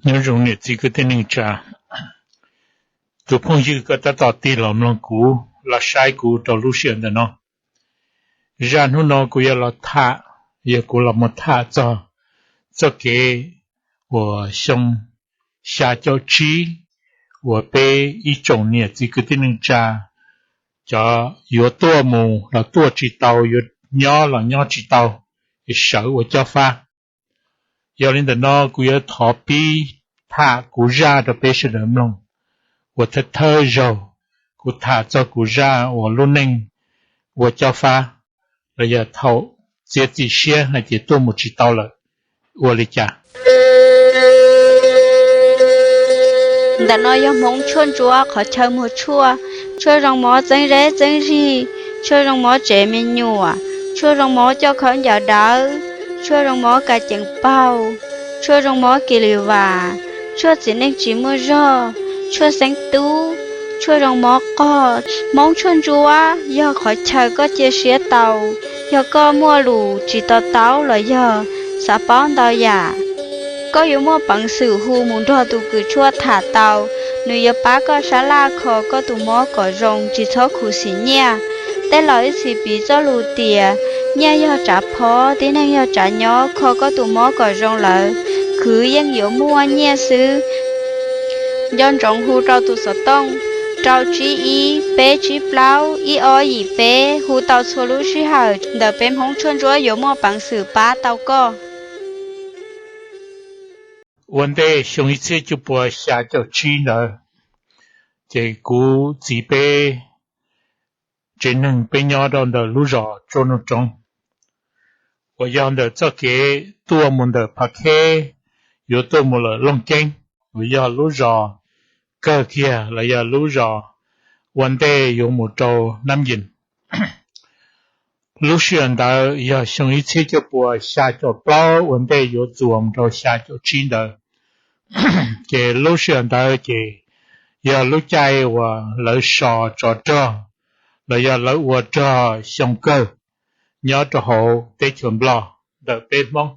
Nyob zoo niam txiv kwv tij neej tsa, tus phooj ywg koj tab tom tig los mloog kuv, los saib kuv rau lub sij hawm ntawm no. Zaj hnub no kuv yuav los tham, yog kuv los mus tham txog txoj kev uas xyoo xya caum tsib uas peb ib tsoom niam txiv kwv tij neej tsa cov yuav tuaj mus los tuaj tsis tau, yuav nyob los nyob tsis tau, es sawv ua cob fab. Yog li ntawm no kuv yuav thov pib tham kuv zaj rau peb sawv daws mloog, uas thawj thawj zaug kuv tham txog kuv zaj uas lub neej ua cob fab, los yog thaum txiav txim siab hais tias tuaj mus tsis tau lawm, ua li cas. Ntawm no yog hmoov tshuaj ntsuab qhov chaw muag tshuaj. Tshuaj zoo mov txeeb zeb txeeb zig, tshuaj zoo mov tsev me nyuam, tshuaj zoo mov coj khaub ncaws dawb, tshuaj zoo mov kas ceev paug, tshuaj zoo mov kis lis vas, tshuaj txiv neej tsis muaj zog, tshuaj xeeb tub, tshuaj zoo mov qog. Hmoov tshuaj ntsuab yog qhov chaw koj cia siab tau, yog koj muaj lus tsis to taub los yog xav paub ntau yam, koj yuav muaj peev xwm hu mus nrog tus kws tshuaj tham tau. Nws yuav pab koj sab laj kho koj tus mob kom zoo, tsis txhob khuv xim nyiaj. Tej laus ib txhis piv txoj lus tias nyiaj yog tsav phob, tib neeg yog tsav nyob, kho koj tus mob kom zoo lawm, khwv yeej yuav muaj nyiaj xwb. Nco ntsoov hu rau tus xov tooj rau tsib ib peb tsib plaub ib ob yim peb, hu tau txhua lub sij hawm ntawm peb hmoov tshuaj ntsuab yuav muaj peev xwm pab tau koj. Ua ntej xyoo ib txhiab cuaj puas xya caum tsib ntawd, ces kuv txiv peb tsev neeg peb nyob rau ntawm lub zos Tsua Noog Roov, uas yog ntawm txoj kev tuaj mus ntawm Phav Kheb yuav tuaj mus lawm Looj Ceeb, uas yog lub zos kawg kiag los yog lub zos ua ntej yuav mus rau Nab Yees. Lub sij hawm ntawd yog xyoo ib txhiab cuaj puas xya caum plaub ua ntej yuav txuas mus rau xya caum tsib ntawd. Ces lub sij hawm ntawd ces yog lub caij uas lawv so tsov rog los yog lawv ua rog xyoo kawg nyob rau hauv teb chaws Nplog ntawm peb Hmoob,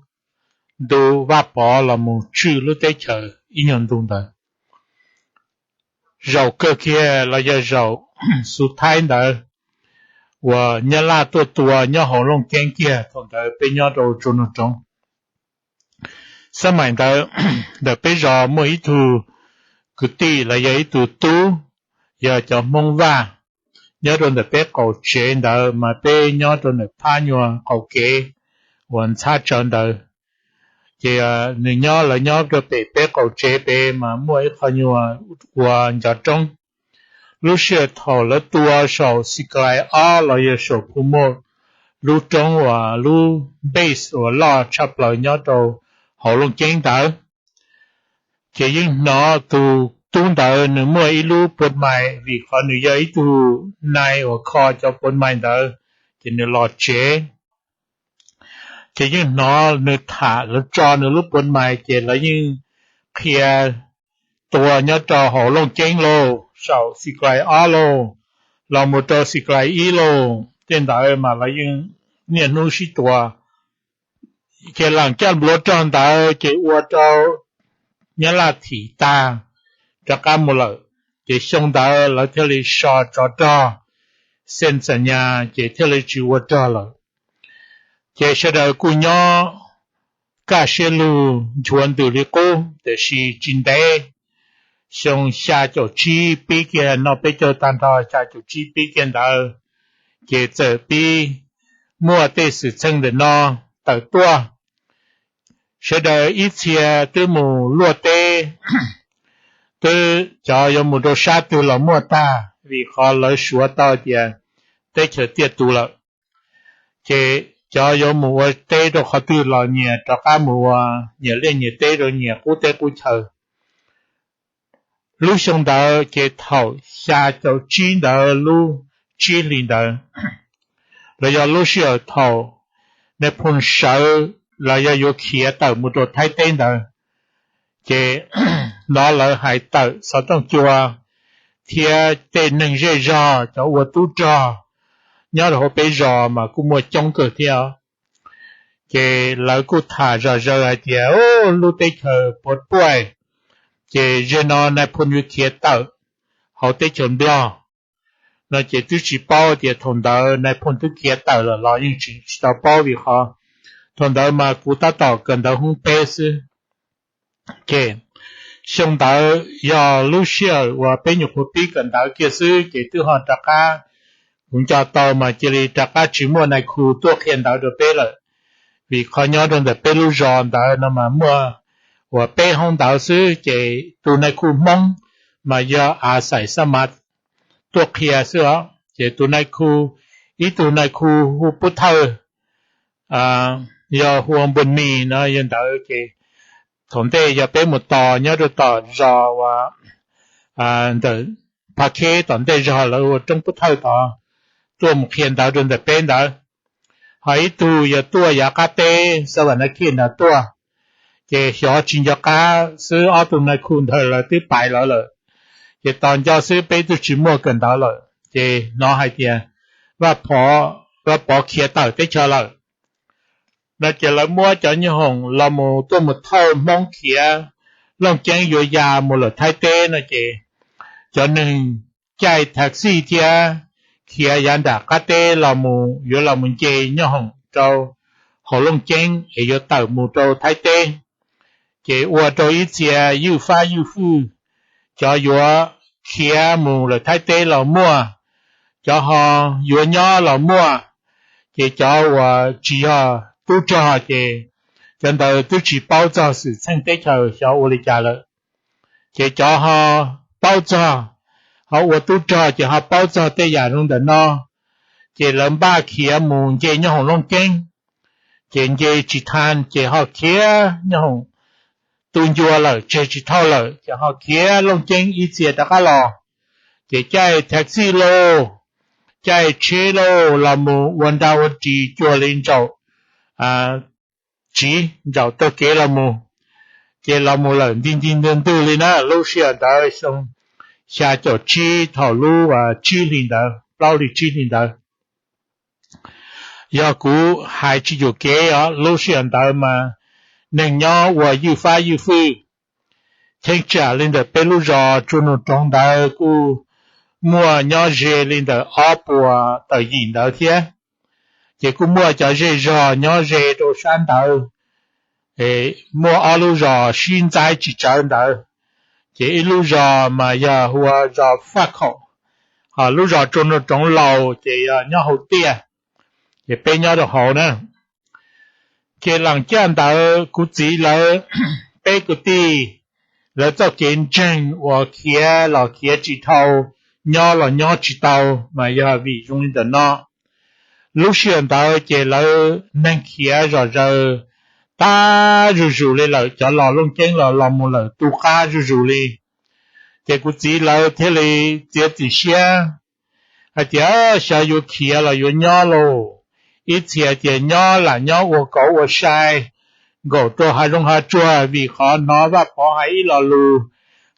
ntu Vaj Pov los mus tswj lub teb chaws ib nyuag ntu ntawd. Zaum kawg kiag los yog zaum xu Thaib ntawd uas Nyab Laj tuaj tua nyob hauv Looj Ceeb kiag, thaum ntawd peb nyob rau Tsua Noog Roov. Xab maim ntawd ntawm peb zos muaj ib tug kwv tij los yog ib tug tub, yog cov Hmoob Vaj, nyob rau ntawm peb qaum tsev ntawd mas peb nyob rau ntawm phab nyuag qaum kev uas ntxhab tsawv ntawd. Ces nws nyob, lawv nyob rau pem peb qaum tsev pem mas muaj ib qho nyuag ua ncov roob. Lub sij hawm thaum lawv tua saum Xi Kalais ob los yog saum Phu Moj lub roob uas lub base uas loj tshaj plaws nyob rau hauv Looj Ceeb ntawd, ces yeej hnov tus tub ntawd nws muaj ib lub puas mais, vim qhov nws yog ib tug nai uas kho cov puas mais ntawd, ces nws los tsev. Ces yeej hnov nws tham, lawv tso nws lub puas mais ces lawv yeej qhia tua nyob rau hauv Looj Ceeb lauj, saum Xi Kalais ob lauj, los mus rau Xi Kalais ib lauj, tej ntawd mas lawv yeej niaj hnub sib tua. Ces lam caj npluav rog ntawd ces ua rau Nyab Laj thim tag rov qab mus lawm. Ces xyoo ntawd lawv thiaj li so tsov rog, xees xam nyas ces thiaj li tsis ua rog lawm. Ces sawv daws kuj nyob kaj siab lug nchuav ntws li qub, tiam sis tsis ntev xyoo xya caum tsib pib kiag, noj peb caug tag nrho xya caum tsib pib kiag ntawd, ces txawm pib muaj tej xwm txheej ntawm no tawm tuaj. Sawv daws ib txhia twb mus luaj teb, twb cov yuav mus rau sab twg los muaj tag, vim qhov lawv suav tau tias teb chaws tiaj tus lawm. Ces cov yuav mus ua teb rau qhov twg los nyias rov qab mus ua nyias liaj nyias teb rau nyias qub teb qub chaw. Lub xyoo ntawd ces thaum xya caum tsib ntawd lub tsib hlis ntawd, los yog lub sij hawm thaum Nais Phoo sawv los yog yuav khiav tawm mus rau Thaib teb ntawd, ces hnov lawv hais tawm xov tooj cua thiab tej neeg zej zog cov ua tub rog nyob rau hauv peb zos mas kuj muaj coob kawg thiab. Ces lawv kuj tham zom zaws hais tias, lub teb chaws puas puaj, Ces zeg no nais phoo yuav khiav tawm hauv teb chaws Nplog no ces twb tsis paub tias thaum ntawd nais phoo twb khiav tawm lawm los yeej tsis tau paub vim qhov thaum ntawd mas kuv tab tom kawm ntawv hoob peb xwb. Ces xyoo ntawd yog lub sij hawm uas peb nyuam qhuav pib kawm ntawv kiag xwb ces twb ho rov qab, kuv nco tau mas cia li rov qab tsis muaj nais khu tuaj qhia ntawv rau peb lawm. Vim qhov nyob rau ntawm peb lub zos ntawd no mas muaj uas peb hoob ntawv xwb ces tus nais khu Hmoob mas yog a xais xab mav tuaj qhia xwb os. Ces tus nais khu, ib tug nais khu hu Pub Thawj, yog hu ua Npuag Mis no yog ntawd ces thaum ntej yog peb mus tos nyob rau tom zos uas ntawm Phav Kheb tom ntej zog lawv hu ua Roob Pub Thawj tod, tuaj mus qhia ntawv rau ntawm peb ntawd. Ho ib tug yog tuaj yav qab teb Xab Vam Nab Khej ntawd tuaj, ces xyov tsis nco qab xwb ob tug nais khu ntawd lawv twb pais lawv lawm. Ces tos nco xwb peb twb tsis muaj kawm ntawv lawm ces hnov hais tias Vaj Pov, Vaj Pov khiav tawm teb chaws lawm no ces lawv muab cov nyoob hoom los mus tuaj mus thawj Hmoob khiav Looj Ceeb yuav ya mus lawm Thaib teb no ces cov neeg caij taxi thiab khiav yav nram qab teb los mus yuav los mus nce nyoob hoom rau hauv Looj Ceeb es yuav tawm mus rau Thaib teb. Ces ua rau ib txhia ywj fab ywj fwj, cov yuav khiav mus lawm Thaib teb los muaj, cov ho yuav nyob los muaj. Ces cov uas tsis yog tub rog ces cov ntawd twb tsis paub txog xwm txheej teb chaws xyov ua li cas lawm. Ces cov ho paub txog, ho ua tub rog ces ho paub txog tej yam zoo ntawm no, ces lawv npaj khiav mus nce nyoob hoom Looj Ceeb. Ces nce tsis tau ces ho khiav nyoob hoom, tu ncua lawm tseg tsis tau lawm ces ho khiav Looj Ceeb ib txhia rov qab los. Ces caij taxi lauj, caij tsheb lauj los mus ua nra ua ris cuag li ntsaum tsiv ntsaum taug kev los mus. Ces los mus lawm nti nti ntwg ntwg li na, lub sij hawm ntawd xyoo xya caum tsib thaum lub tsib hlis ntawd, plaub hlis tsib hlis ntawd. Yog kuv hais tsis yuam kev os, lub sij hawm ntawd mas neeg nyob ua ywj fab ywj fwj. Cheeb tsam li ntawm peb lub zos Tsuas Nug Roov ntawd kuj muaj nyob ze li ntawm ob puas tawm yim ntawd thiab. Ces kuj muaj cov zej zog nyob ze rau sab ntawd, muaj ob lub zos sib ntxaib tsis tsawv ntawd. Ces ib lub zos mas yog hu ua zos Faj Khaum, ho lub zos Tsuas Nug Roov Laus ces yog nyob hauv tiaj, ces peb nyob rau hauv na. Ces leej caj ntawd kuv txiv lawv peb kwv tij lawv txoj kev ntseeg uas khiav los khiav tsis dhau, nyob los nyob tsis tau, mas yog vim zoo li ntawm no. Lub sij hawm ntawd ces lawv neeg khiav zom zaws tag zuj zus li lawm, cov los Looj Ceeb los los mus lawm tu qab zuj zus li. Ces kuv txiv lawv thiaj li txiav txim siab hais tias xyov yuav khiav los yuav nyob lauj. Ib txhia tias nyob lam nyob ua kauv ua sai, nkaum rau hav zoov hav tsuag, vim qhov hnov Vaj Pov hais ib lo lus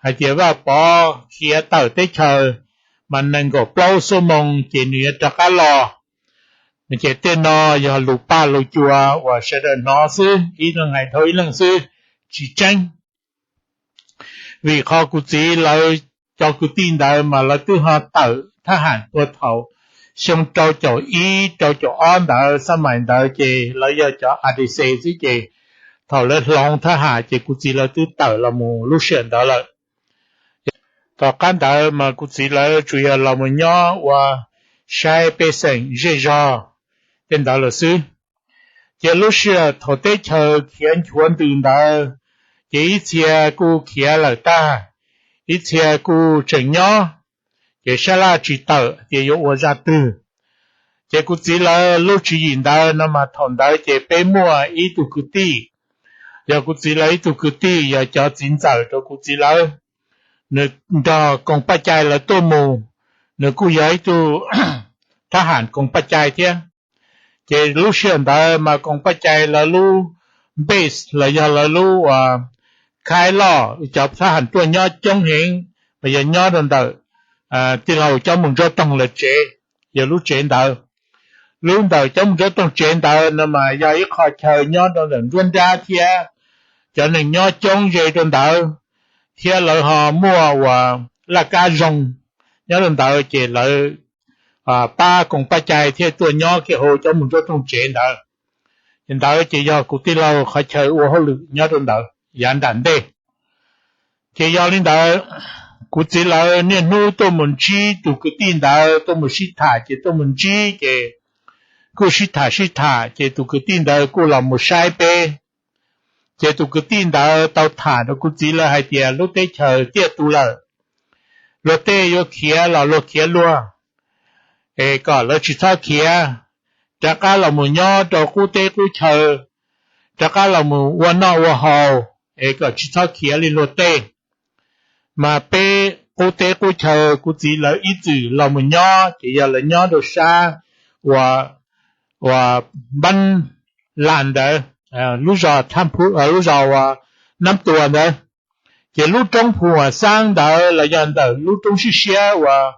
hais tias Vaj Pov khiav tawm teb chaws mas nees nkaum plaub xuab moos ces nws yuav rov qab los. Ces tej no yog lus paj lus cua uas sawv daws hnov xwb, ib leeg hais dhau ib leeg xwb, tsis tseeb. Vim qhov kuv txiv lawv cov kwv tij ntawd mas lawv twb ho tawm thab ham tuaj thaum xyoo rau caum ib rau caum ob ntawd, xab mais ntawd ces lawv yog cov A D C xwb ces thaum lawv hloov thab ham ces kuv txiv lawv twb tawm los mus lub sij hawm ntawd lawm. Tom qab ntawd mas kuv txiv lawv tsuas yog los mus nyob ua saib pej xeem zej zog tej ntawd lawm xwb. Ces lub sij hawm thaum teb chaws khiav nchuav ntws ntawd, ces ib txhia kuj khiav lawm tag, ib txhia kuj tseem nyob, ces sab laj tsis tawm tias yuav ua zaj twg. Ces kuv txiv lawv lub tswv yim ntawd no mas thaum ntawd ces peb muaj ib tug kwv tij, yog kuv txiv lawv ib tug kwv tij yog cov txiv ntxawm rau kuv txiv lawv, nws nrog koom paj cai lawv tuaj mus, nws kuj yog ib tug thab ham koom paj cai thiab. Ces lub sij hawm ntawd mas koom paj cai lawv lub base los yog lawv lub khaib loj, cov thab ham tuaj nyob coob heev, mas yog nyob rau ntawm tij laug Cob Mus Ntsuab Toog lawv tsev, yog lub tsev ntawd. Lub ntawm Cob Mus Ntsuab Toog tsev ntawd no mas yog ib qho chaw nyob rau ntawm nruab nrab thiab, cov neeg nyob coob ze rau ntawd. thiab lawv ho muaj uas laj kab zoo nyob rau ntawd ces lawv pab koom pab cai thiaj tuaj nyob kiag hauv cov mus nruab rooj tsev ntawd. Ces ntawd ces yog kuv tij laug qhov chaw ua hauj lwm nyob rau ntawd yav nram ntej. Ces yog li ntawd, kuv txiv lawv niaj hnub tuaj mus ntsib tus kwv tij ntawd, tuaj mus sib tham ces tuaj mus ntsib ces kuj sib tham sib tham ces tus kwv tij ntawd kuj los mus saib peb. Ces tus kwv tij ntawd tau tham rau kuv txiv lawv hais tias lub teb chaws tiaj tus lawm, luag tej yuav khiav los luag khiav luag, es kom lawv tsis txhob khiav, rov qab los mus nyob rau qub teb qub chaw, rov qab los mus ua noj ua haus, es kom tsis txhob khiav li luag tej. Mas peb qub teb qub chaw kuv txiv lawv ib txwm los mus nyob ces yog lawv nyob rau sab uas, uas Npab Las ntawd, lub zos, lub zos uas Nab Tuas ntawd. Ces lub roob Phu Huam Xaab ntawd los yog ntawm lub roob siab siab uas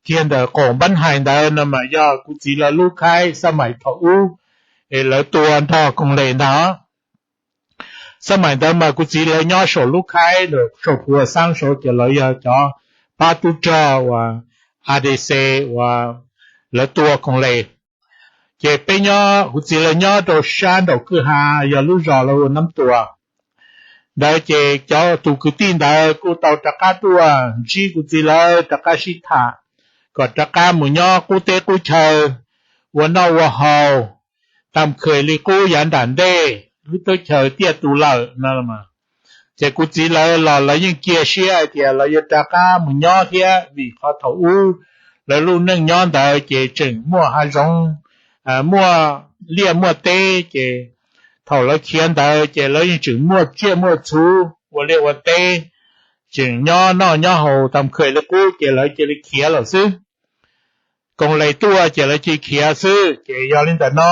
kiag ntawm qaum Npab Hais ntawd no mas yog kuv txiv lawv lub khaib xab mais thaum ub, es lawv tua nrog Koos Les ntag. Xab mais ntawd mas kuv txiv lawv nyob saum lub khaib saum Phu Huam Xaab saud ces lawv yog cov pab tub rog uas A D C uas lawv tua Koos Les. Ces peb nyob, kuv txiv lawv nyob rau sab nraum kwj ha, yog lub zos lawv hu Nab Tuas ntawd. Ces cov tus kwv tij ntawd kuj tau rov qab tuaj ntsib kuv txiv lawv rov qab sib tham kom rov qab mus nyob qub teb qub chaw ua noj ua haus, tam khawm li qub yav nram ntej, lub teb chaws tiaj tus lawm no. Ces kuv txiv lawv los lawv yeej cia siab hais tias lawv yuav rov qab mus nyob thiab, vim qhov thaum ub lawv lub neej nyob ntawd ces tseem muaj hav zoov, muaj liaj muaj teb, ces thaum lawv khiav ntawd ces lawv yeej tseem muaj tsiaj muaj txhu ua liaj ua teb, tseem nyob noj nyob haus tam khawm li qub ces lawv cia li khiav lawm xwb. Koos Les tuaj ces lawv cia li khiav xwb. Ces yog li ntawm no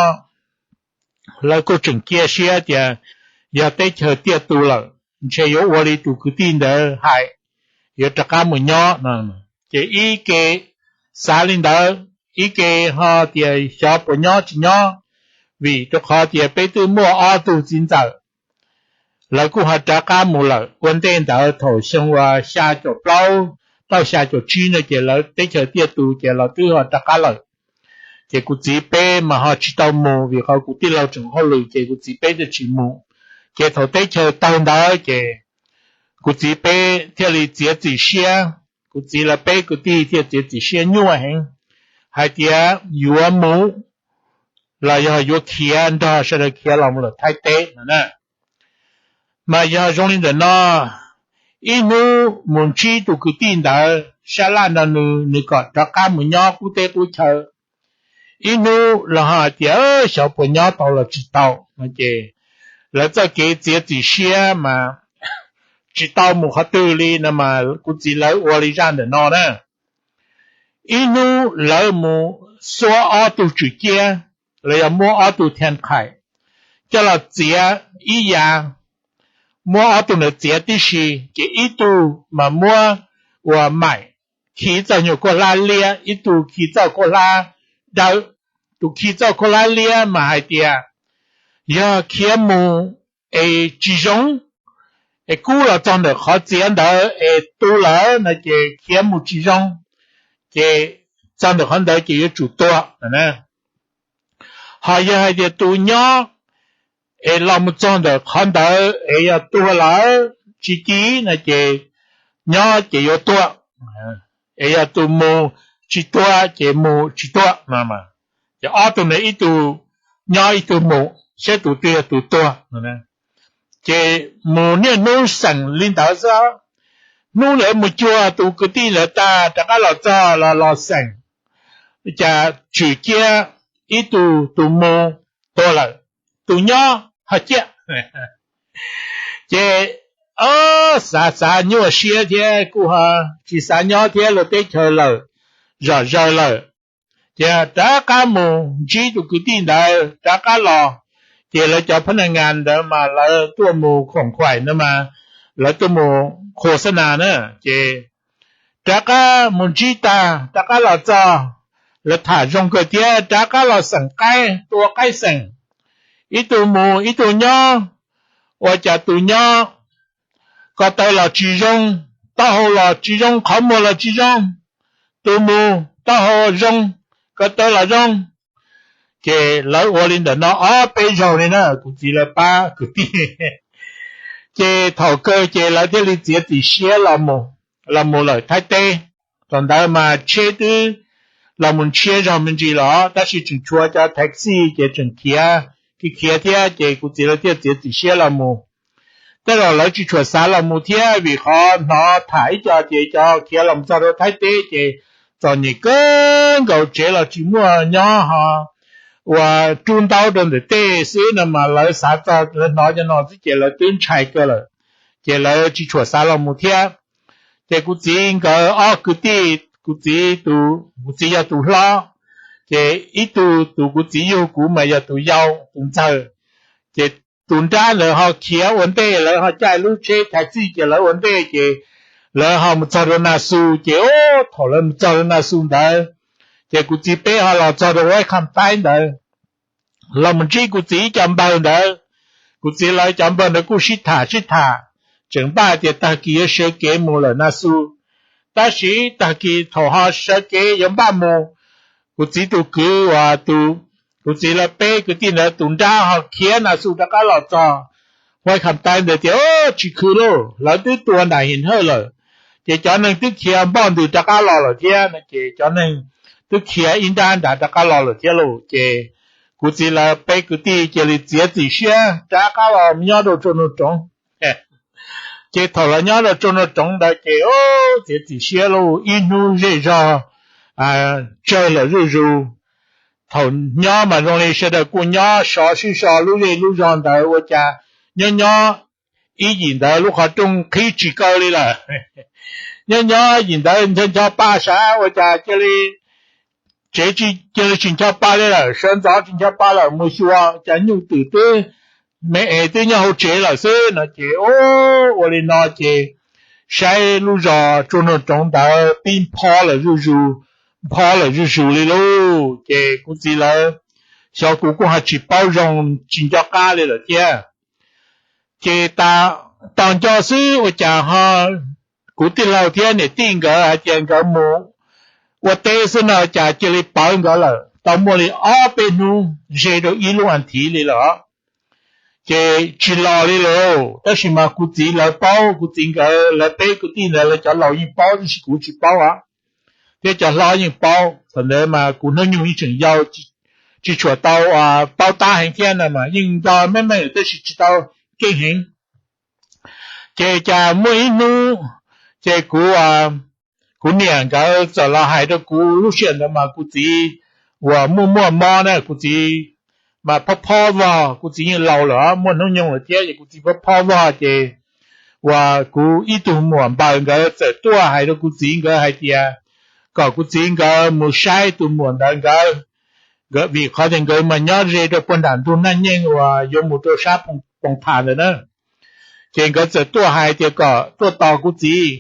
lawv kuj tseem cia siab tias yog teb chaws tiaj tus lawm, ntshe yuav ua li tus kwv tij ntawd hais, yuav rov qab mus nyob no. Ces ib ke xav li ntawd, ib ke ho tias xyov puas nyob tsis nyob, vim rau qhov tias peb twb muaj ob tug txiv ntxawm, lawv kuj ho rov qab mus lawm. Ua ntej ntawd thaum xyoo uas xya caum plaub txog xya caum tsib no ces lawv teb chaws tiaj tus ces lawv twb ho rov qab lawm. Ces kuv txiv peb mas ho tsis tau mus vim qhov kuv tij laug tseem hauj lwm ces kuv txiv peb thiaj tsis mus. Ces thaum teb chaws tawg ntawd ces kuv txiv peb thiaj li txiav txim siab, kuv txiv lawv peb kwv tij thiaj txiav txim siab nyuaj heev hais tias yuav mus los yog yuav khiav nrog sawv daws khiav los mus lawm Thaib teb no na. Mas yog zoo li ntawm no, ib hnub mus ntsib tus kwv tij ntawd sab laj nrog nws, nws kom rov qab mus nyob qub teb qub chaw. Ib hnub los ho hais tias xyov puas nyob tau los tsis tau no ces lawv txoj kev txiav txim siab mas tsis tau mus qhov twg li no mas kuv txiv lawv ua li zaj ntawm no na. Ib hnub lawv mus xuab ob tug tswm ciab, los yog muab ob tug thia qhais coj los txiav ib yav, muab ob tug ntawd txiav tib si, ces ib tug mas muab ua maim khi txoj nyuag khaub hlab liab, ib tug khi txoj khaub hlab dawb. Tus khi txoj khaub hlab liab mas hais tias yog khiav mus es tsis zoo, es kub los txog ntawm qhov txiav ntawd es tu lawm no ces khiav mus tsis zoo, ces txog ntawm qhov ntawd ces yuav tsum tuag. Ho yog hais tias tus nyob es los mus txog ntawm qhov ntawd es yog tuag lawm tsis ci no ces nyob ces yuav tuag, es yog tus mus tsis tuag ces mus tsis tuag no. Ces ob tug ntawd ib tug nyob ib tug mus, saib tus twg yog tus tuag. Ces mus niaj hnub xeem li ntawd xwb. Hnub ntawd mus cuag tus kwv tij ntawd tag rov qab los txog los los xeem, cas tswm ciab ib tug, tus mus tuag lawm, tus nyob ho ciaj. Ces xav xav nyuaj siab thiab kuj ho tsis xav nyob thiab, luag teb chaws lawm, zom zaws lawm. Ces rov qab mus ntsib tus kwv tij ntawd rov qab los, ces lawv cov phab naj ngas ntawd mas lawv tuaj mus khoom khuais no mas, lawv tuaj mus khos xab nas na. Ces rov qab mus ntsib tag rov qab los txog, lawv tham zoo kawg thiab rov qab los xeem qaib, tua qaib xeem, ib tug mus ib tug nyob, ua cas tus nyob ko taw los tsis zoo, taub hau los tsis zoo, qhov muag los tsis zoo, tus mus taub hau zoo, ko taw los zoo. Ces lawv ua li ntawm no ob peb zaug li na, kuv txiv lawv pab kwv tij. Ces thaum kawg ces lawv thiaj li txiav txim siab los mus, los mus lawm Thaib teb. Thaum ntawd mas tsheb twb los mus ntshiab zog me ntsis los, tab sis tseem tshuav cov taxi ces tseem khiav, khiav khiav thiab, ces kuv txiv lawv thiaj txiav txim siab los mus. Tej zaum lawv tsis tshua xav los mus thiab, vim qhov hnov tham ib co ces cov khiav los txog rau Thaib teb ces txom nyem kawg nkaus, tsev los tsis muaj nyob ho uas rub ntaub rau ntawm tej xwb no mas lawv xav txog lawv hnov cov no xwb ces lawv twb ntshai kawg lawm, ces lawv tsis tshua xav los mus thiab. Ces kuv txiv nkawd ob kwv tij, kuv txiv tus, kuv txiv yog tus hlob, ces ib tug tus kuv txiv yug kuv mas yog tus yau tus ntxawg. Ces tus nrab ntawd ho khiav ua ntej, lawv ho caij lub tsheb taxi ces lawv ua ntej ces lawv ho mus txog rau Na Xu ces, thaum lawv mus txog rau Na Xu ntawd ces kuv txiv peb ho los txog rau Huab Kham Taib ntawd, los mus ntsib kuv txiv ib co npawg ntawd. Kuv txiv lawv cov npawg ntawd kuj sib tham sib tham, tseem npaj tias tag kis yuav sawv kev mus lawm Na Xu. Tab sis tag kis thaum ho sawv kev yuav npaj mus, kuv txiv tus kwv uas tus, kuv txiv lawv peb kwv tij ntawd tus nrab ho khiav Na Xu rov qab los txog Huab Kham Taib ntawd tias, tsis khwv lauj, lawv twb tua nram Him Hawj lawm, ces cov neeg twb khiav npoj ntws rov qab los lawm thiab no, ces cov neeg twb khiav ib nrab nrad rov qab los lawm thiab lauj. Ces kuv txiv lawv peb kwv tij cia li txiav txim siab rov qab los nyob rau Tsua Nuag Roov. Ces thaum los nyob rau Tsua Nuag Roov ntawd ces txiav txim siab lauj, ib hnub zej zog tsawg lawm zuj zus. Thaum nyob mas zoo li sawv daws kuj nyob sov sib so lub zej lub zog ntawd, ua cas nyob nyob ib yim ntawd lub qhov rooj qhib tsis kaw li lawm. Nyob nyob yim ntawd ncho ncho pa sav, ua cas cia li tsev cia li tsis ncho pa li lawm, sawv ntxov tsis ncho pa lawm, mus xyuas cas nyuj twm twb me es twb nyob hauv tsev lawm xwb no. Ces ua li no ces saib lub zos Tsua Nuag Roov ntawd pib npho lawm zuj zus, npho lawm zuj zus li lauj. Ces kuv txiv lawv, xyov kuv kuj ho tsis paub zoo, tsis nco qab li lawm thiab. Ces tos nco xwb ua cas ho kuv tij laug thiab niam tij nkawd hais tias nkawd mus ua teb xwb no, cas cia li pawv nkawd lawm. Tau muaj li ob peb hnub ze rau ib lub as thiv li lawm, ces tsis los li lawm. Tab sis mas kuv txiv lawv paub, kuv txiv nkawd lawv peb kwv tij ntawd lawv cov laus yeej paub, tab sis kuv tsis paub os, thiab cov hlob yeej paub. Thaum ntawd mas kuv hnub nyoog yeej tseem yau, tsis tshua tau paub tab heev thiab no mas yeej nco meej meej tab sis tsis tau keej heev. Ces cas muaj ib hnub ces kuv, kuv niam nkawd txawm los hais rau kuv, lub sij hawm ntawd mas kuv txiv uas muaj muaj mob na, kuv txiv mas phob phob vog, kuv txiv yeej laus lawm muaj hnub nyoog lawm thiab, ces kuv txiv phob phob vog ces uas kuv ib tug muam npaws nkawd txawm tuaj hais rau kuv txiv nkawd hais tias kom kuv txiv nkawd mus saib tus muam ntawd nkawd, vim qhov tias nkawd mas nyob ze rau puag nram ntug Naj Nyeej uas yuav mus rau sab Poos Tham ntawd na. Ces nkawd txawm tuaj hais tias kom tuaj tos kuv txiv,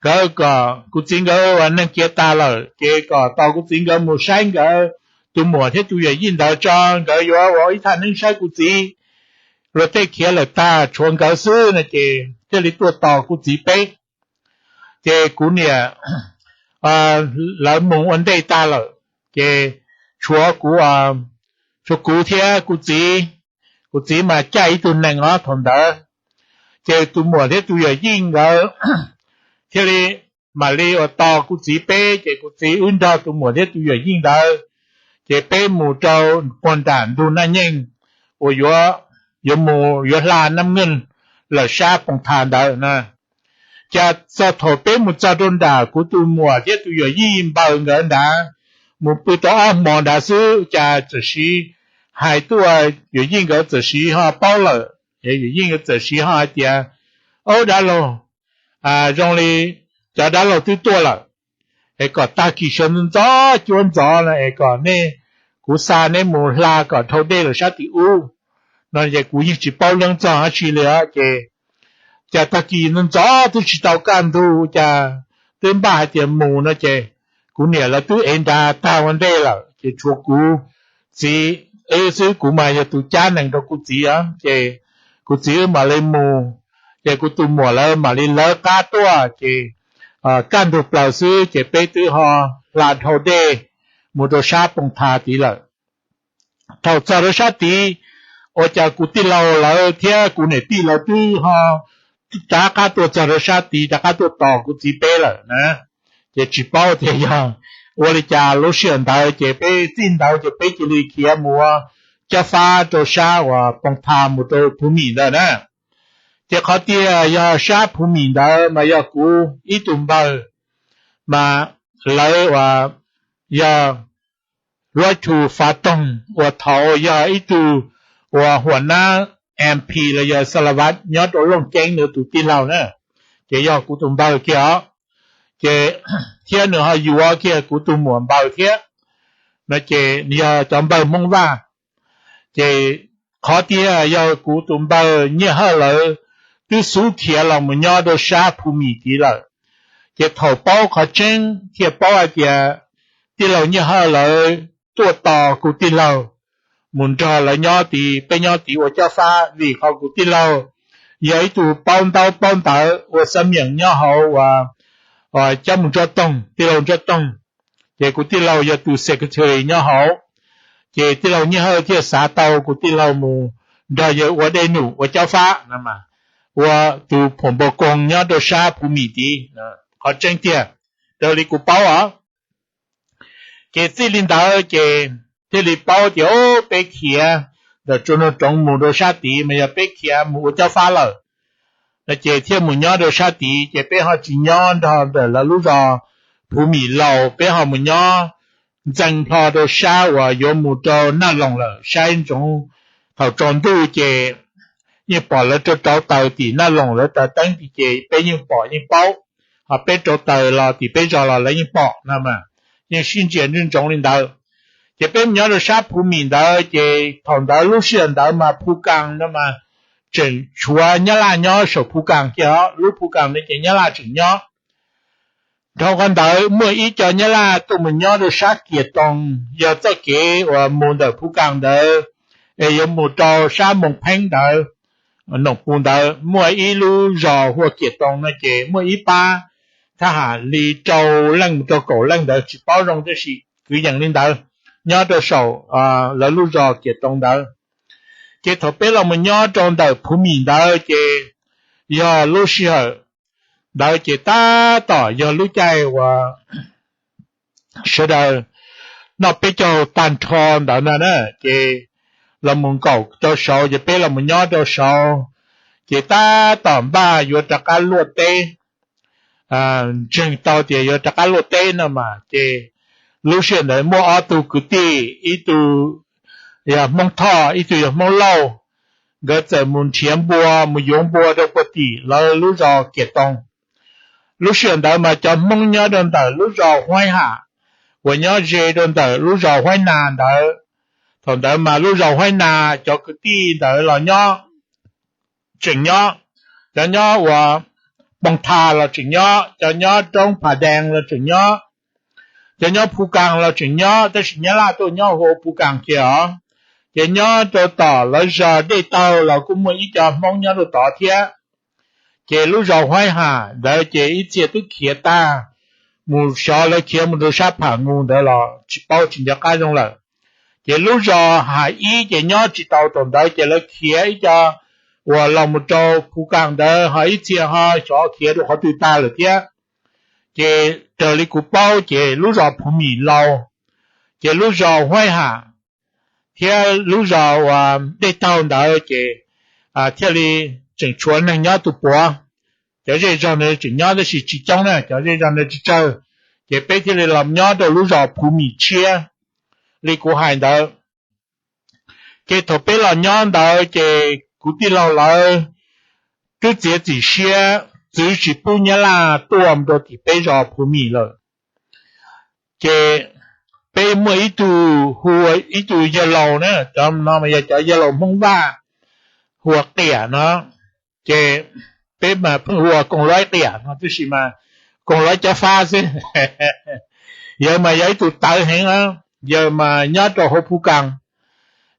nkawd kom kuv txiv nkawd uas neeg kiav tag lawm ces kom tos kuv txiv nkawd mus saib nkawd tus muam thiab tus yawm yij ntawd tso, nkawd yuav ua ib thaj neeb saib kuv txiv. Luag tej khiav lawm tag tshuav nkawd xwb no ces thiaj li tuaj tos kuv txiv peb. Ces kuv niam lawv mus ua ntej tag lawm, ces tshuav kuv, tshuav kuv thiab kuv txiv. Kuv txiv mas caij ib tug nees os thaum ntawd. Ces tus muam thiab tus yawm yij nkawd thiaj li mam li uas tos kuv txiv peb, ces kuv txiv wb nrog tus muam thiab tus yawm yij ntawd, ces peb mus rau puag nram ntug Naj Nyeej uas yuav, yuav mus yuav hla Naj Nyeej lawm sab Poos Tham ntawd na. Ces txog thaum peb mus txog rau nram kuv tus muam thiab tus yawm yij npaws nkawd nrad, mus pw tau ob hmo nrad xwb cas txawm siv hais tuaj, yawm yij nkawd txawm siv ho paub lawm. Yawm yij nkawd txawm siv ho hais tias, Aub dab laug, zoo li cov dab laug twb tuaj lawm, es kom tag kis sawv ntxov ntxov cuab ntxov no es kom nej, kuv xa neb mus hla kom dhau dej lawm sab tim ub no. Ces kuv yeej tsis paub leej txog dab tsi li os, ces cas tag kis ntxov ntxov twb tsis tau kaj ntug cas twb npaj hais tias mus no, ces kuv niam lawv twb ev nrad tag ua ntej lawm, ces tshuav kuv txiv wb xwb, kuv mas yog tus cab nees rau kuv txiv os, ces kuv txiv wb mam li mus. Ces kuv tus muam lawv mam li lawv qab tuaj, ces kaj ntug plaws xwb ces peb twb ho hla dhau dej mus rau sab Poo Tha tid lawm. Thaum txog rau sab tid, ua cas kuv tij laug lawv thiab kuv niam tij lawv twb ho rov qab tuaj txog rau sab tid, rov qab tuaj tos kuv txiv peb lawm na. Ces tsis paub tias yog ua li cas, lub sij hawm ntawd ces peb txij ntawd ces peb cia li khiav mus ua cob fab rau sab uas Poo Tha mus rau Phu Mim ntawd na. Ces qhov tiag yog sab Phu Mim ntawd mas yog kuv ib tug npawg, mas lawv uas yog Luaj Thu Fav Toog uas thaud yog ib tug uas huam nab M P los yog Sa La Vat nyob rau Looj Ceeb nws tus tij laug na, ces yog kuv tus npawg kiag os. Ces thiab nws ho yuav kiag kuv tus muam npawg thiab, no ces yog cov npawg Hmoob Vaj. Ces qhov tiag yog kuv tus npawg Nyiaj Hawj lawv twb xub khiav los mus nyob rau sab Phu Mim tid lawm. Ces thaum paub qhov tseeb thiaj paub hais tias tij laug Nyiaj Hawj lawv tuaj tos kuv tij laug mus nrog lawv nyob tid, peb nyob tid ua cob fab, vim qhov kuv tij laug yog ib tug paub ntaub paub ntawv ua xab miam nyob hauv uas cob mus Ntsuab Toog, tij laug Ntsuab Toog. Ces kuv tij laug yog tus secretary nyob hauv. Ces tij laug Nyiaj Hawj thiaj xav tau kuv tij laug mus nrog yawg ua dej num ua cob fab no mas, ua tus phuam npau koog nyob rau sab Phu Mim tid. Qhov tseeb tiag, raws li kuv paub os. Ces txij li ntawd ces thiaj li paub tias o, peb khiav ntawm Tsua Nuag Roov mus rau sab tid mas yog peb khiav mus ua cob fab lawm. No ces thiaj mus nyob rau sab tid, ces peb ho tsis nyob nrog ntawm lawv lub zos Phu Mim laus, peb ho mus nyob ntxees plho rau sab uas yuav mus rau Naj Loos lawm, saib ntsoov thaum tsaus ntuj ces yeej pom lawv rau rauv taws tim Naj Loos, lawv taws teeb tim ces peb yeej pom yeej paub, ho peb rauv taws los tim peb zos los lawv yeej pom no mas, yeej sib ntsia ntsoov ntsoov li ntawd. Ces peb mus nyob rau sab Phu Mim ntawd, ces thaum ntawd lub sij hawm ntawd mas Phu Kaas no mas tseem tshuav Nyab Laj nyob saum Phu Kaas kiag os, lub Phu Kaas ntawd ces Nyab Laj tseem nyob. Dhau qhov ntawd muaj ib co Nyab Laj tuaj mus nyob rau sab Kias Toos, yog txoj kev uas mus ntawm Phu Kaas ntawd es yuav mus rau sab Moos Pheeb ntawd, Noom Pus ntawd, muaj ib lub zos hu ua Kias Toos no ces muaj ib pab thab ham li rau leej mus rau kaum leej ntawd tsis paub zoo tab sis kwv yees li ntawd, nyob rau saum lawv lub zos Kias Toos ntawd. Ces thaum peb los mus nyob rau ntawm Phu Mim ntawd ces yog lub sij hawm ntawd ces tab tom yog lub caij uas sawv daws noj peb caug tag nrho ntawd ntag na, ces los mus nkaum rau saud ces peb los mus nyob rau saud, ces tab tom npaj yuav rov qab luaj teb, ntseeg tau tias yuav rov qab luaj teb no mas, ces lub sij hawm ntawd muaj ob tug kwv tij, ib tug yog Hmoob Thoj, ib tug yog Hmoob Lauj, nkawd txawm mus nrhiav npua, mus yuav npua rau puag tim lawv lub zos Kias Toos. Lub sij hawm ntawd mas cov Hmoob nyob rau ntawm lub zos Huaib Ham uas nyob ze rau ntawm lub zos Huaib Nas ntawd, thaum ntawd mas lub zos Huaib Nas cov kwv tij ntawd los nyob, tseem nyob, cov nyob uas Poos Thas los tseem nyob, cov nyob roob Phas Dees los tseem nyob, cov nyob Phu Kaas los tseem nyob, tab sis Nyab Laj tuaj nyob hu ua Phu Kaas kiag os. Ces nyob rau tom lawv zos Dej Taug los kuj muaj ib co Hmoob nyob rau tod thiab. Ces lub zos Huaib Ham ntawd ces ib txhia twb khiav tag, mus xyov lawv khiav mus rau sab Pham Nus ntawd los tsis paub, tsis nco qab zoo lawm. Ces lub zos Ham Ib ces nyob tsis tau thaum ntawd ces lawv khiav ib co uas los mus rau Phu Kaas ntawd ho ib txhia ho xyov khiav rau qhov twg tag lawm thiab. Ces raws li kuv paub ces lub zos Phu Mim laus, ces lub zos Huaib Ham thiab lub zos uas Dej Taug ntawd ces thiaj li tseem tshuav neeg nyob tus puav. Cov zej zog ntawd tseem nyob tab sis tsis coob na, cov zej zog ntawd tsawg tsawg, ces peb thiaj li los nyob rau lub zos Phu Mim tshiab li kuv hais ntawd. Ces thaum peb los nyob ntawd ces kuv tij laug lawv twb txiav txim siab txwv tsis pub Nyab Laj tuaj rau tim peb zos Phu Mim lawm. Ces peb muaj ib tug hu ua ib tug yawg laus na, cov no mas yog cov yawg laus Hmoob Vaj, hu ua Qiam no. Ces peb mas pheej hu ua Koos Laib Qiam no, tab sis mas Koos Laib cob fab xwb. Yawg mas yog ib tug tawv heev, yawg mas nyob rau hauv Phu Kaas,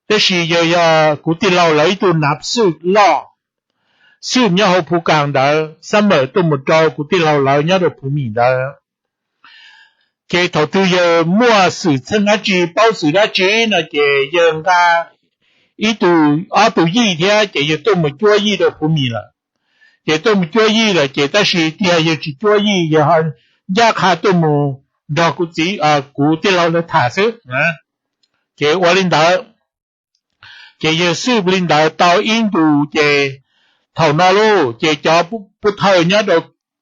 tab sis yawg yog kuv tij laug lawv ib tug nav xwj loj, xwb nyob hauv Phu Kas ntawd, Xab Mawm tuaj mus rau kuv tij laug lawv nyob rau Phu Mis ntawd. Ces thaum twg yawg muaj xwm txheej dab tsi, paub xwm dab tsi no ces yawg nqa ib tug, ob tug yij thiab ces yawg tuaj mus cuab yij rau Phu Mis lawm. Ces tuaj mus cuab yij lawm ces tab sis tiag yawg tsis cuab yij, yawg ho ncaj qha tuaj mus nrog kuv txiv, kuv tij laug lawv tham xwb. Ces ua li ntawd, ces yawg xwb li ntawd tau ib ntus ces thaum no lauj ces cov pub thawj nyob rau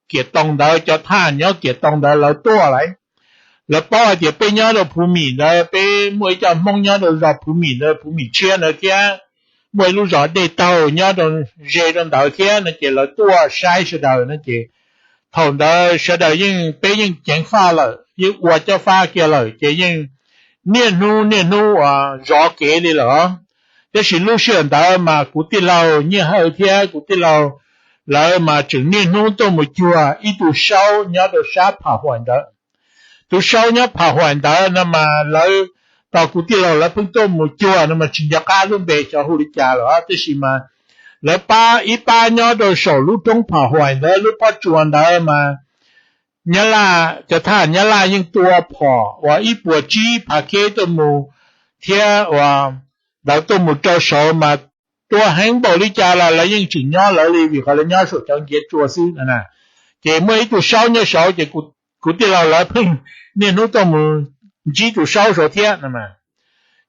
Kiam Toos ntawd, cov thab ham nyob Kiam Toos ntawd lawv tuaj lawm. Lawv paub hais tias peb nyob rau Phu Mis ntawd peb muaj ib co Hmoob nyob rau zos Phu Mis ntawd, Phu Mis Tshiab ntawd thiab, muaj ib lub zos Dej Taug nyob rau ze rau ntawd thiab no ces lawv tuaj saib sawv daws no ces thaum ntawd sawv daws yeej, peb yeej ceev faj lawm, yeej ua cob fab kiag lawm ces yeej niaj hnub niaj hnub uas zov kev li lawm. Tab sis lub sij hawm ntawd mas kuv tij laug Nyiaj Hawj thiab kuv tij laug lawv mas tseem niaj hnub tuaj mus cuag ib tug saub nyob rau sab Pham Huaim ntawd. Tus saub nyob Pham Huaim ntawd no mas lawv, tos kuv tij laug lawv pheej tuaj mus cuag no mas tsis nco qab lub npe xyov hu li cas lawm, tab sis mas lawv pab ib pab nyob rau saum lub roob Pham Huaim ntawd, lub pob tsuas ntawd mas Nyab Laj, cov thab ham Nyab Laj yeej tua phom uas ib puas tsib phav keb tuaj mus thiab uas ntawd tuaj mus rau saud mas tua heev npaum li cas los lawv yeej tseem nyob lawv li vim qhov lawv nyob saum cov nkiav tsua xwb no na. Ces muaj ib tug saub nyob saud ces kuv tij laug lawv pheej niaj hnub tuaj mus ntsib tus saub saud thiab no.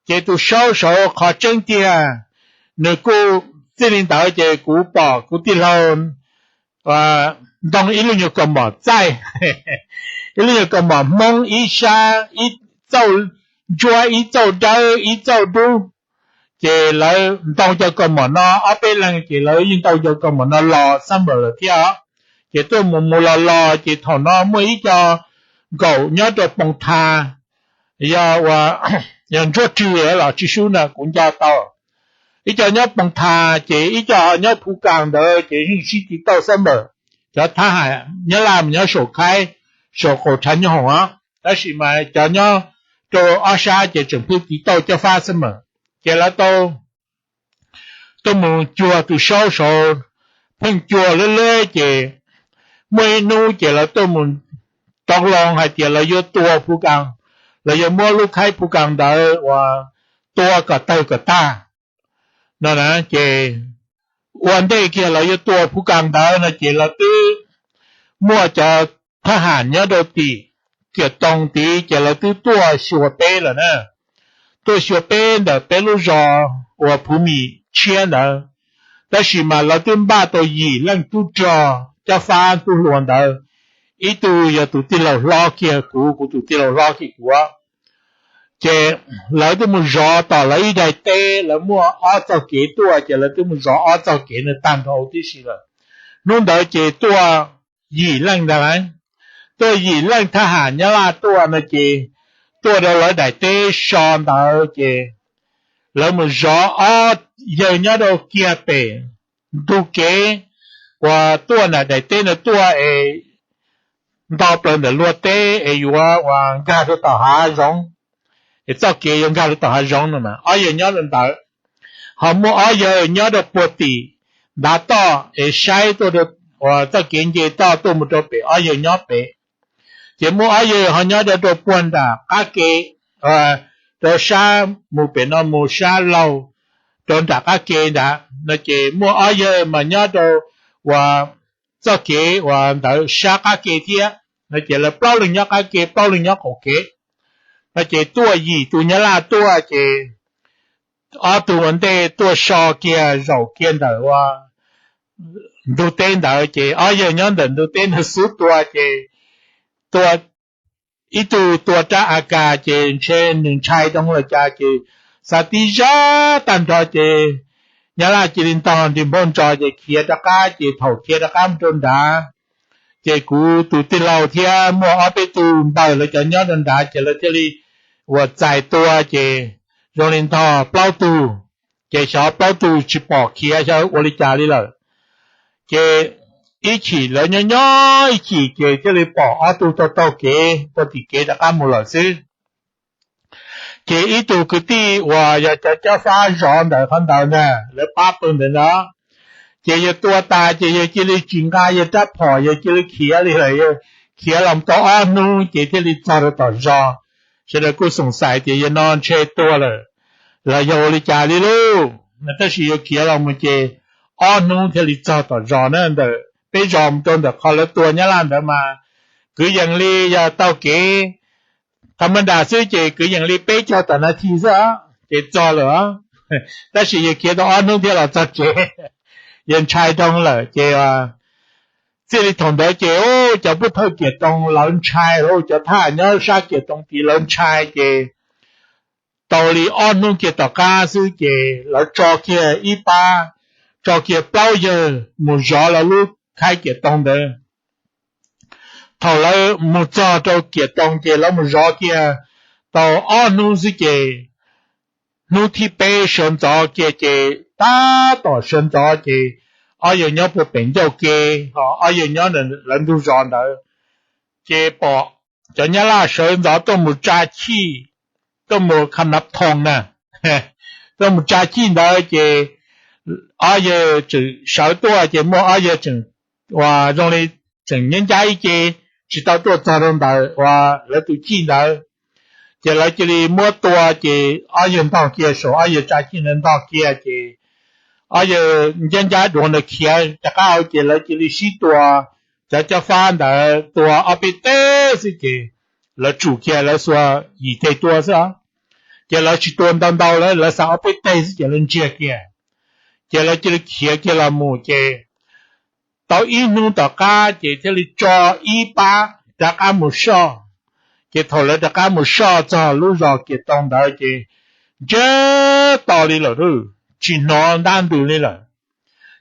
Ces tus saub saud qhov tseeb tiag nws kuj txij li ntawd ces kuv pom kuv tij laug ntoo ib lub nyuag kaus mom txaij, ib lub nyuag kaus mom Hmoob ib sab, ib txauj ntsuab, ib txauj dawb, ib txauj dub. Ces lawv ntoo cov kaus mom no ob peb leeg ces lawv yeej ntoo cov kaus mom no los xab npawm lawm thiab os. Ces tuaj mus mus los los ces thaum no muaj ib co nkaum nyob rau Poos Thas, yog ua, yog Ntsuab Rwg los tsis sub na kuv nco tau. Ib co nyob Poos Thas ces ib co ho nyob Phu Kas ntawd ces yeej sib tiv tauj xab npawm. Cov thab ham Nyab Laj mas nyob saum khaib, saum qaum tshav nyob hoom os, tab sis mas cov nyob rau ob sab ces tseem pheej tiv tauj cob fab xab npawm. Ces lawv tau tuaj mus cuag tus saub saud, pheej cuag leb leb ces muaj ib hnub ces lawv tuaj mus rov loo hais tias lawv yuav tua Phu Kas, lawv yuav muab lub khaib Phu Kas ntawd uas tua kom tawg kom tag no na. Ces ua ntej kiag lawv yuav tua Phu Kas ntawd no ces lawv twb muaj cov thab ham nyob rau tim Kiam Toos tid ces lawv twb tuaj xyuas peb lawm na. Tuaj xyuas peb ntawm peb lub zos uas Phu Mis Tshiab ntawd, tab sis mas lawv twb npaj tau yim leej tub rog cob fab tub hluas ntawd. Ib tug yog tus tij laug hlob kiag kuv, kuv tus tij laug hlob kiag kuv. Ces lawv twb mus zov tom lawv ib daim teb, lawv muaj ob txoj kev tuaj ces lawv twb mus zov ob txoj kev no tag nrho huv tib si lawm. Hnub ntawd ces tuaj yim leej ntag lauj, tuaj yim leej thab ham Nyab Laj tuaj no ces tuaj rau lawv daim teb so ntawd ces lawv mus zov ob yawg nyob rau kiag pem ntug kev uas tuaj nram daim teb no tuaj es nto plaws ntawm luag teb es yuav uas nkag rau tom hav zoov, es txoj kev yuav nkag rau tom hav zoov no mas ob yawg nyob rau ntawd. Ho muaj ob yawg nyob rau puag tim ntav toj es saib tuaj rau uas txoj kev nce toj tuaj mus rau pem, ob yawg nyob pem. Ces muaj ob yawg ho nyob rau, rau puag nram qab ke, rau sab mus pem no mus sab laug rau nram qab ke ntag no ces muaj ob yawg mas nyob rau uas txoj kev uas ntawd sab qab ke thiab no ces lawv plaub leeg nyob qab ke, plaub leeg nyob qaum kev no ces tuaj yim tus Nyab Laj tuaj ces ob tug ua ntej tuaj so kiag zaum kiag ntawm ua ntug teb ntawd ces ob yawg nyob ntawm ntug teb ntawd xub tua ces tua, ib tug tua rab A K ces ntshe nws ntshai rau lawm cas ces xav tib zaj tag nrho ces Nyab Laj cia li ntog nrig npauj ntsos ces khiav rov qab. Ces thaum khiav rov qab mus rau nrad ces kuv tus tij laug thiab muaj ob peb tug npawg lawv cov nyob rau nrad ces lawv thiaj li uas txais tua ces zoo li ntog plaub tug, ces xyov plaub tug tsis pom khiav xyov ua li cas li lawm. Ces ib chim lawv nyob nyob ib chim ces thiaj li pom ob tug taug taug kev puag tim kev rov qab mus lawm xwb. Ces ib tug kwv tij uas yog cov cob fab zov ntawm qhov ntawd ntag, lawv pab pawg ntawd ntag, Ces yawg tua tas ces yawg cia li tsis nqa yawg rab phom, yawg cia li khiav li lawm, yawg khiav los tau ob hnub ces thiaj li txog rau tom zos. Sawv daws kuj xoom xais tias yawg no ntshe tuag lawm los yog ua li cas li lauj, tab sis yawg khiav los mus ces ob hnub thiaj li txog tom zos na. Ntawm peb zos mus rau ntawm qhov lawv tua Nyab Laj ntawd mas kwv yees li yog taug kev tha ma nra xwb ces kwv yees li peb caug tom nas this xwb ces txog lawm. Tab sis yawg khiav tau ob hnub thiaj los txog tsev, yawg ntshai dhau lawm ces txij li thaum ntawd ces cov pub thawj Kiam Toom lawv ntshai, cov thab ham nyob sab Kiam Toom tid lawv ntshai ces tau li ob hnub kiag tom qab xwb ces lawv tso kiag ib pab, tso kiag plaub yawg mus zov lawv lub khaib Kiam Toom ntawd. Thaum lawv mus txog rau Kiam Toom ces lawv mus zov kiag tau ob hnub xwb ces hnub thib peb sawv ntxov kiag ces tab tom sawv ntxov ces ob yawg nyob puag pem ncauj ke, ho ob yawg nyob lawv ntug zos ntawd, ces pom cov Nyab Laj sawv ntxov tuaj mus tsa chij, tuaj mus kha nab thoom na, tuaj mus tsa chij ntawd ces ob yawg tseem sawv tuaj ces muaj ob yawg tseem uas zoo li tseem nyob ncab ib ce tsis tau tuaj txog rau ntawm uas lawv tus chij ntawd. Ces lawv cia li muab tua ces ob yawg ntog kiag saum ob yawg tsa chij ntawd ntog kiag ces ob yawg ncab ncab duav ntawd khiav rov qab hauv ces lawv cia li sib tua, cov cob fab ntawd tua ob peb teg xwb ces lawv tsum kiag lawv xuas yim teg tua xwb os. Ces lawv tsis tua ntau ntau, lawv lawv xuas ob peb teg xwb ces lawv ntsiag kiag. Ces lawv cia li khiav kiag los mus ces tau ib hnub tom qab ces thiaj li tso ib pab rov qab mus soj. Ces thaum lawv rov qab mus soj txog lub zos Kiam Toom ntawd ces ntsiag to li lawm, tsis hnov ntab ntws li lawm.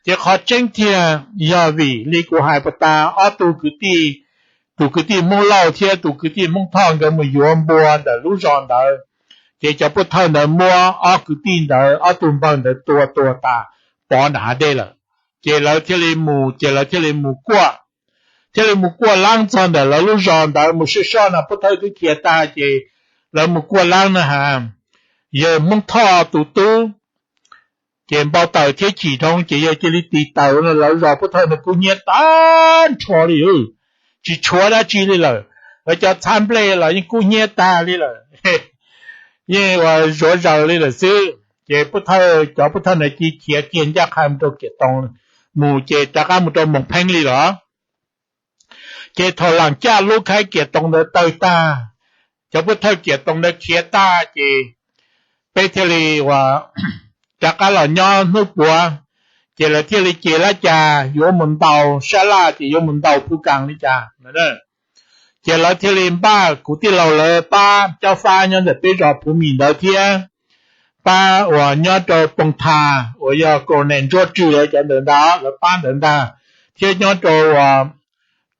Ces qhov tseeb tiag yog vim li kuv hais puas tas ob tug kwv tij, tus kwv tij Hmoob Lauj thiab tus kwv tij Hmoob Thoj nkawd mus yuav npua ntawm lub zos ntawd, ces cov pub thawj ntawd muab ob kwv tij ntawd ob tug npawg ntawd tua tuag tas pov nram hav dej lawm. Ces lawv thiaj li mus, ces lawv thiaj li mus kuaj, thiaj li mus kuaj laab txog ntawm lawv lub zos ntawd mus soj soj no pub thawj twb khiav tag ces lawv mus kuaj laab na has, yawg Hmoob Thoj tus tub ces npau taws thiab chim dhau ces yawg cia li tis taws lawv zos pub thawj ntawd kub hnyiab tag nrho li, tsis tshuav dab tsi li lawm. Lawv cov txhab nplej los yeej kub hnyiab tag li lawm, yeej ua zuav zaws li lawm xwb. Ces pub thawj, cov pub thawj ntawd cia li khiav kiag ncaj qha mus rau Kiam Toom, mus ces rov qab mus rau Moos Pheeb li lawm. Ces thaum laam caj lub khaib Kiam Toom ntawd tawg tag, cov pub thawj Kiam Toom ntawd khiav tag ces peb thiaj li uas rov qab los nyob hnub puav, ces lawv thiaj li ces lab cas yuav mus ntaus sab laj ces yuav mus ntaus Phu Kaas li cas. Ces lawv thiaj li npaj, kuv tij laug lawv pab cob fab nyob ntawm peb zos Phu Mim ntawd thiab pab uas nyob rau Poos Thas uas yog Colonel Ntsuab Rwg lawv cov ntawd ntag, lawv pab ntawd ntag, thiab nyob rau,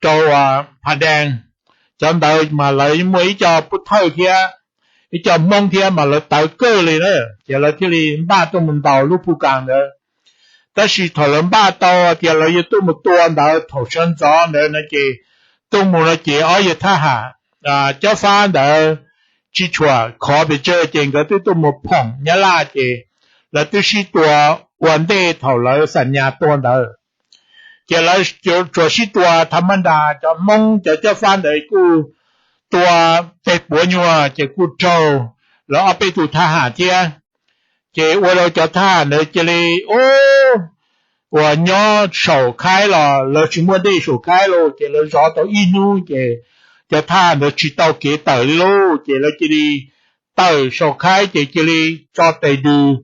rau uas Pha Dees cov ntawd mas lawv muaj ib co pub thawj thiab ib co Hmoob thiab mas lawv tawv kawg li na, ces lawv thiaj li npaj tuaj mus ntaus lub Phu Kaas ntawd. Tab sis thaum lawv npaj tau tias lawv yuav tuaj mus tua ntawd thaum sawv ntxov ntawd no ces tuaj mus no ces ob yawg thab ham cob fab ntawd tsis tshua khov pes tsawg ces nkawd twb tuaj mus phoom Nyab Laj ces lawv twb sib tua ua ntej thaum lawv xam nyas tua ntawd. Ces lawv tsuas sib tua tha mab nras, cov Hmoob cov cob fab ntawd kuj tua peg puav nyuag ces kuj raug lawv ob peb tug thab ham thiab. Ces ua rau cov thab ham ntawd cia li ub uas nyob saum khaib los lawv tsis muaj dej saum khaib lauj, ces lawv zov tau ib hnub ces cov thab ham ntawd tsis tau kev tawm li lauj, ces lawv cia li tawm saum khaib ces cia li tso tes dws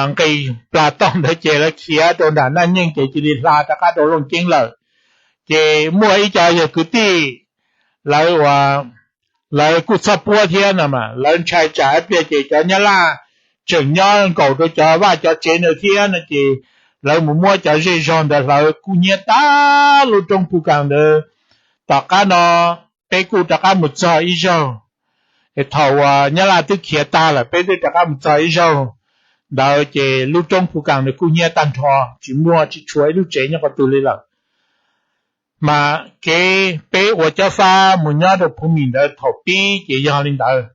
nqis plas toj ntawd ces lawv khiav rau nram Naj Nyeej ces cia li hla rov qab rau Looj Ceeb lawm. Ces muaj ib co yawg kwv tij lawv uas lawv kuj txhob puab thiab no mas lawv ntshai tsam ib pliag ces cov Nyab Laj tseem nyob nkaum rau cov vaj cov tsev ntawd thiab no ces lawv mus muab cov zej zog ntawd hlawv kub hnyiab tag lub roob Phu Kaas ntawd. Tom qab no peb kuj rov qab mus txog ib zaug, thaum uas Nyab Laj twb khiav tag lawm peb twb rov qab mus txog ib zaug ntawd ces lub roob Phu Kaas ntawd kub hnyiab tag nrho, tsis muaj tsis tshuav ib lub tsev nyob qhov twg li lawm. Mas kev peb ua cob fab mus nyob rau Phu Mim ntawd thaum pib ces yog li ntawd.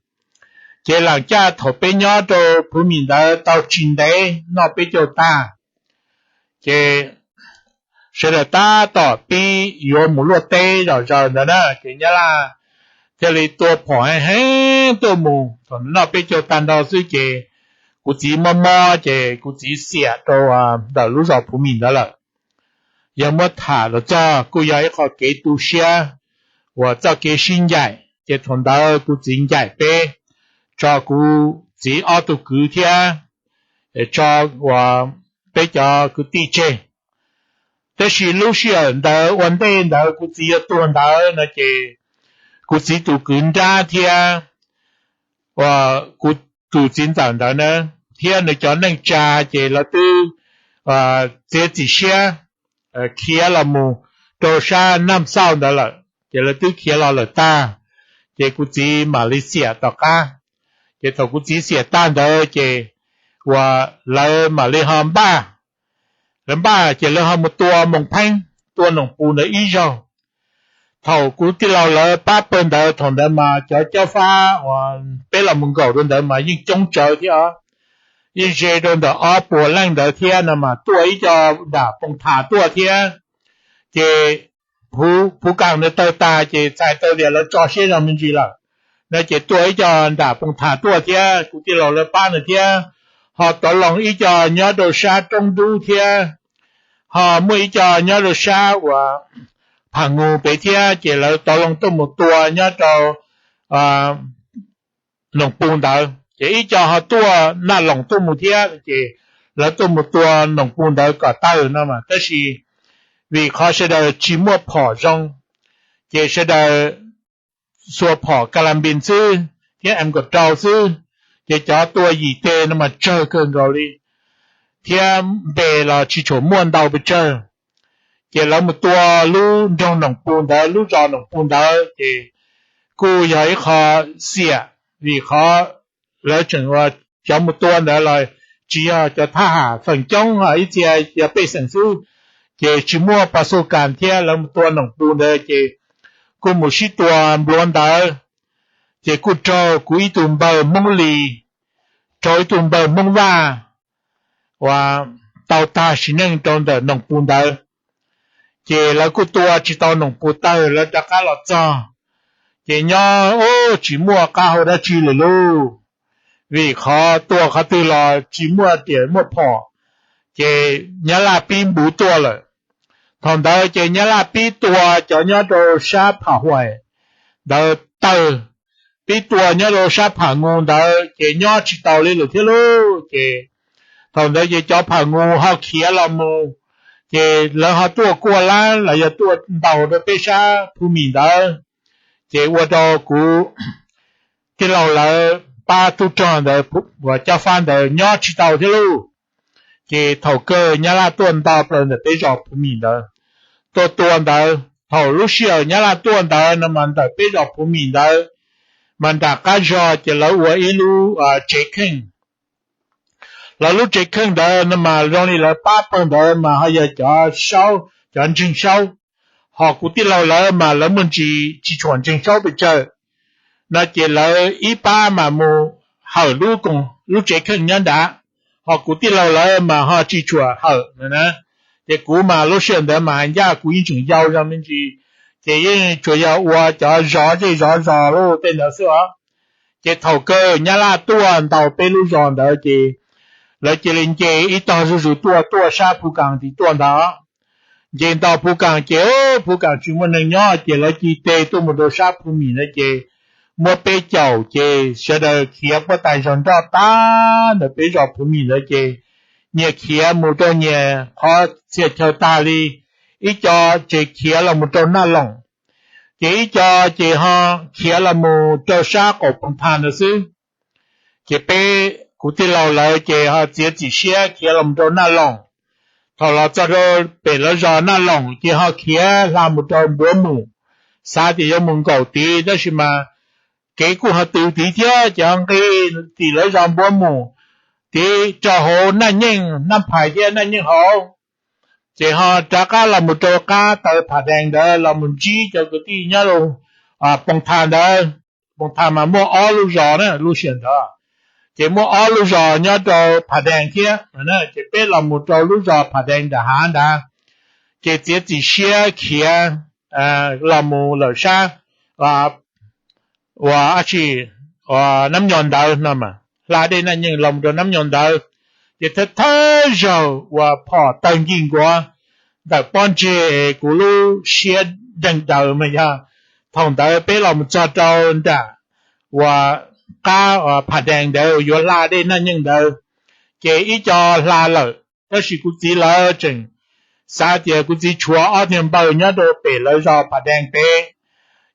Ces laam caj thaum peb nyob rau Phu Mim ntawd tau tsis ntev noj peb caug tag, ces sawv daws tab tom pib yuav mus luaj teb zom zaws ntawd na, ces Nyab Laj thiaj li tua phom heev heev tuaj mus. Thaum noj peb caug tag nrho xwb ces kuv txiv mob mob ces kuv txiv xiam rau ntawm lub zos Phuv Mim ntawd lawm. Yog muab tham los txog kuj yog ib qho kev tu siab uas txoj kev sib ncaim, ces thaum ntawd kuv txiv ncaim peb, tso kuv txiv ob tug kwv thiab tso uas peb cov kwv tij tseg. Tab sis lub sij hawm ntawd ua ntej ntawd kuv txiv yuav tuag ntawd no ces kuv txiv tus kwv nrab thiab uas kuv tus txiv ntxawm ntawd na, thiab nws cov neej tsa ces lawv twb txiav txim siab khiav los mus rau sab Naj Xauj ntawd lawm, ces lawv twb khiav los lawm tag, ces kuv txiv mam li xiam tom qab. Ces thaum kuv txiv xiam tag ntawd ces uas lawv mam li ho npaj, lawv npaj ces lawv ho mus tua Moos Pheeb, tua Noom Pus ntawd ib zaug. Thaum kuv tij laug lawv pab pawg ntawd thaum ntawd mas cov cob fab uas peb los mus nkaum rau ntawd mas yeej coob tsawv thiab os. Yeej ze rau ntawm ob puas leej ntawd thiab no mas tuaj ib co nram Poos Tham tuaj thiab. Ces Phuv Kam ntawd tawg tag ces txhais tau tias lawv tso siab zog me ntsis lawm no ces tuaj ib co nram Poos Tham tuaj thiab kuv tij laug lawv pab ntawd thiab, ho tov loo ib co nyob rau sab Roob Dub thiab, ho muaj ib co nyob rau sab uas Pham Nus pem thiab ces lawv tov loo tuaj mus tua nyob rau Noom Pus ntawd, ces ib co ho tuaj Naj Loos tuaj mus thiab, ces lawv tuaj mus tua Noom Pus ntawd kom tawg no mas tab sis vim qhov sawv daws tsis muaj phom zoo, ces sawv daws xuas phom ka la npis xwb thiab M kaum rau xwb, ces cov tua yim teg no mas tsawg kawg nkaus li, thiab npe los tsis tshua muaj ntau pes tsawg. Ces lawv mus tua lub nroog Noom Pus ntawd, lub zos Noom Pus ntawd, ces kuj yog ib qho xiam, vim qhov lawv tseem, cov mus tua ntawd los tsis yog cov thab ham, feem coob ib txhia yog pej xeem xwb, ces tsis muaj pas xu kas thiab lawv mus tua Noom Pus ntawd ces kuj mus sib tua npluav ntawd, ces kuj raug kuv ib tug npawg Hmoob Lis, raug ib tug npawg Hmoob Vaj uas tau tag sim neej rau ntawm Noom Pus ntawd. Ces lawv kuj tua tsis tau Noom Pus tawg, lawv rov qab los txog, ces nyob ub tsis muaj qab hau dab tsi lawm lauj, vim qhov tua qhov twg los tsis muaj tias muaj phom, ces Nyab Laj pib npuv tuaj lawm. Thaum ntawd ces Nyab Laj pib tua cov nyob rau sab Pham Huaim ntawd tawg, pib tua nyob rau sab Pham Nus ntawd ces nyob tsis tau li lawm thiab lauj. Ces thaum ntawd ces cov Pham Nus ho khiav los mus, ces lawv ho tuaj Kuaj Lab los yog tuaj ntaus rau peb sab Phu Mim ntawd, ces ua rau kuv tij laug lawv pab tub rog ntawd uas cob fab ntawd nyob tsis tau thiab lauj. Ces thaum kawg Nyab Laj tuaj nto plaws ntawm peb zos Phu Mim ntawd, tuaj tua ntawd. Thaum lub sij hawm Nyab Laj tuaj ntawd no mas ntawm peb zos Phu Mim ntawd mas nram qab zog ces lawv ua ib lub tsev kheej. Lawv lub tsev kheej ntawd no mas zoo li lawv pab pawg ntawd mas ho yog cov saub, cov ntseeg saub, ho kuv tij laug lawv mas lawv muaj ntsis tsis tshua ntseeg saub pes tsawg. No ces lawv ib pab mas mus hawm lub tsev kheej nyob nrad, ho kuv tij laug lawv mas ho tsis tshua hawm no na. Ces kuv mas lub sij hawm ntawd mas hais ncaj kuv yeej tseem yau zog me ntsis, ces yeej tsuas yog ua cov zov zej zov zos luj tej ntawd xwb os. Ces thaum kawg Nyab Laj tuaj ntaus peb lub zos ntawd ces lawv cia li nce ib tog zuj zus tuaj, tuaj sab Phu Kas tid tuaj ntag. Nce nto Phu Kas ces Phu Kas tsis muaj neeg nyob ces lawv cia li tuaj mus rau sab Phu Mim ntawd ces muab peb caum ces sawv daws khiav puab tais zog nroj tag ntawm peb zos Phu Mim ntawd ces nyias khiav mus rau nyias qhov txhia chaw tag li, ib co ces khiav los mus rau Naj Loos, ces ib co ces ho khiav los mus rau sab qaum Poos Thas ntawd xwb. Ces peb kuv tij laug lawv ces ho txiav txim siab khiav los rau Naj Loos. Thaum los txog rau pem lawv zos Naj Loos ces ho khiav hla mus rau Npuav Mus, xav tias yuav mus nkaum tid tab sis mas kev kuj ho tws tid thiab ces ho nqis tim lawv zos Npuav Mus tid rau hauv Naj Nyeej, Naj Phais thiab Naj Nyeej hauv. Ces ho rov qab los mus rau qab taw Pham Dees ntawd los mus ntsib cov kwv tij nyob rau Poos Thas ntawd. Poos Thas mas muaj ob lub zos na lub sij hawm ntawd, ces muaj ob lub zos nyob rau Pham Dees thiab. Ces peb los mus rau lub zos Pham Dees nram hav ntawd, ces txiav txim siab khiav los mus lawm sab uas ab tsi, uas Nab Nyos ntawd no mas hla dej Naj Nyeej los mus rau Nab Nyos ntawd. Ces thawj thawj zaug uas phom tawg nkig nkuav ntawm pob ntseg kuv lub siab deeg daws mas yog thaum ntawd peb los mus txog rau nram uas qab Pham Dees ntawd yuav hla dej Naj Nyeej ntawd, ces ib co hla lawm, tab sis kuv txiv lawv tseem xav tias kuv txiv tshuav ob tug npawg nyob rau pem lawv zos Pham Dees pem,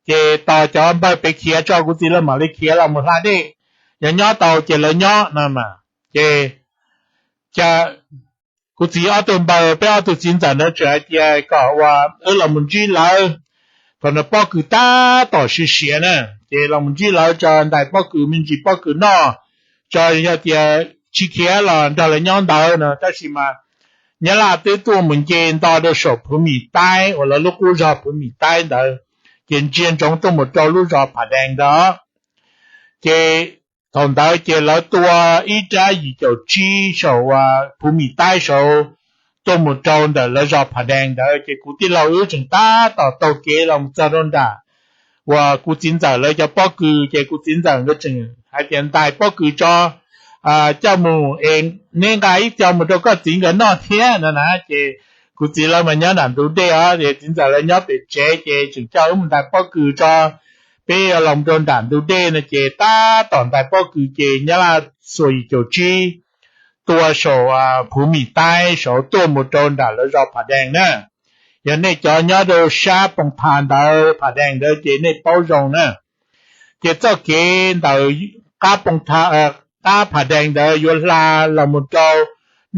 ces tos cov npawg pem khiav tso kuv txiv lawv mam li khiav los mus hla dej, yog nyob tau ces lawv nyob no mas. Ces cas kuv txiv ob tug npawg, peb ob tug txiv ntxawm ntawd tseem hais tias kom uas wb los mus ntsib lawv thaum no pob kws tab tom siav siav na, ces los mus ntsib lawv tso ntais pob kws me ntsis pob kws noj, tso yog tias tsis khiav los nrog lawv nyob ntawd no. Tab sis mas Nyab Laj twb tuaj mus nce nto rau saum Phuv Mim Taib uas lawv lub qub zog Phuv Mim Taib ntawd, ces ntsia ntsoov tuaj mus rau lub zos Pham Dees ntawd. Ces thaum ntawd ces lawv tua ib rab yim caum tsib saum uas Phuv Mim Taib saud tuaj mus rau ntawm lawv zos Pham Dees ntawd, ces kuv tij laug wb tseem tab tom taug kev los mus txog rau nram uas kuv txiv ntxawm lawv cov pob kws, ces kuv txiv ntxawm nkawd tseem hais tias ntais pob kws tso coj mus es neb nqa ib co mus rau koj txiv nkawd noj thiab no na. Ces kuv txiv lawv mas nyob nram ntug dej os, ces txiv ntxawm lawv nyob pem tsev ces tseem coj wb mus ntais pob kws tso, peb yuav los rau nram ntug dej no. Ces tab tom ntais pob kws ces Nyab Laj xuas yim caum tsib tua saum Phuv Mim Taib saud tuaj mus rau nram lawv zos Pham Dees na. Yog nej cov nyob rau sab Poos Thas ntawd, Pham Dees ntawd ces nej paub zoo na. Ces txoj kev ntawm qab Pham Dees ntawd yuav hla los mus rau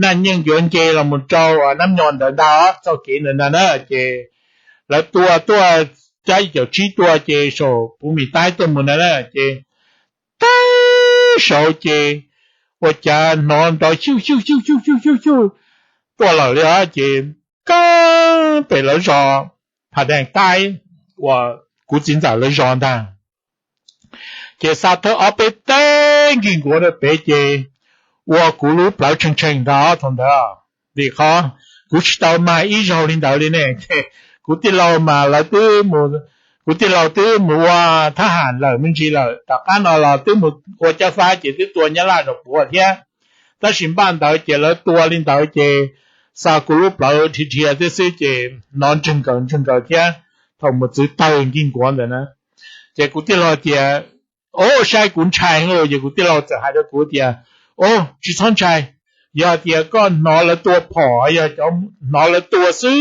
Naj Nyeej, yuav nce los mus rau Nab Nyos ntawd ntag, txoj kev ntawd ntag na. Ces lawv tua tuaj, rab yim caum tsib tua ces saum Phuv Mim Taib tuaj mus ntag na. Ces tag saud ces ua cas hnov nrov xyuj xyuj xyuj xyuj xyuj xyuj xyuj tuaj lawm li os. Ces kab pem lawv zos Pham Dees Taib uas kuv txiv ntxawm lawv zos ntag. Ces xa thawj ob peb teg nkig nkuav rau pem ces ua kuv lub plawv tshee tshee ntag thaum ntawd, vim qhov kuv tsis tau mag ib zaug li ntawd li ne. Ces kuv tij laug mas lawv twb, kuv tij laug twb mus ua thab ham lawm me ntsis lawm, tom qab no los twb mus ua cob fab ces twb tua Nyab Laj zaum puav thiab. Tab sis npaj ntawd ces lawv tua li ntawd ces xa kuv lub plawv dhia dhia thiab xwb ces hnov ntswg nkaws ntswg nkaws thiab thaum mus txwv tawg nkig nkuav ntawd na. Ces kuv tij laug tias, o, saib kuv ntshai heev lauj, ces kuv tij laug txawm hais rau kuv tias, o, tsis txhob ntshai, yog tias koj hnov lawv tua phom, yog cov hnov lawv tua xwb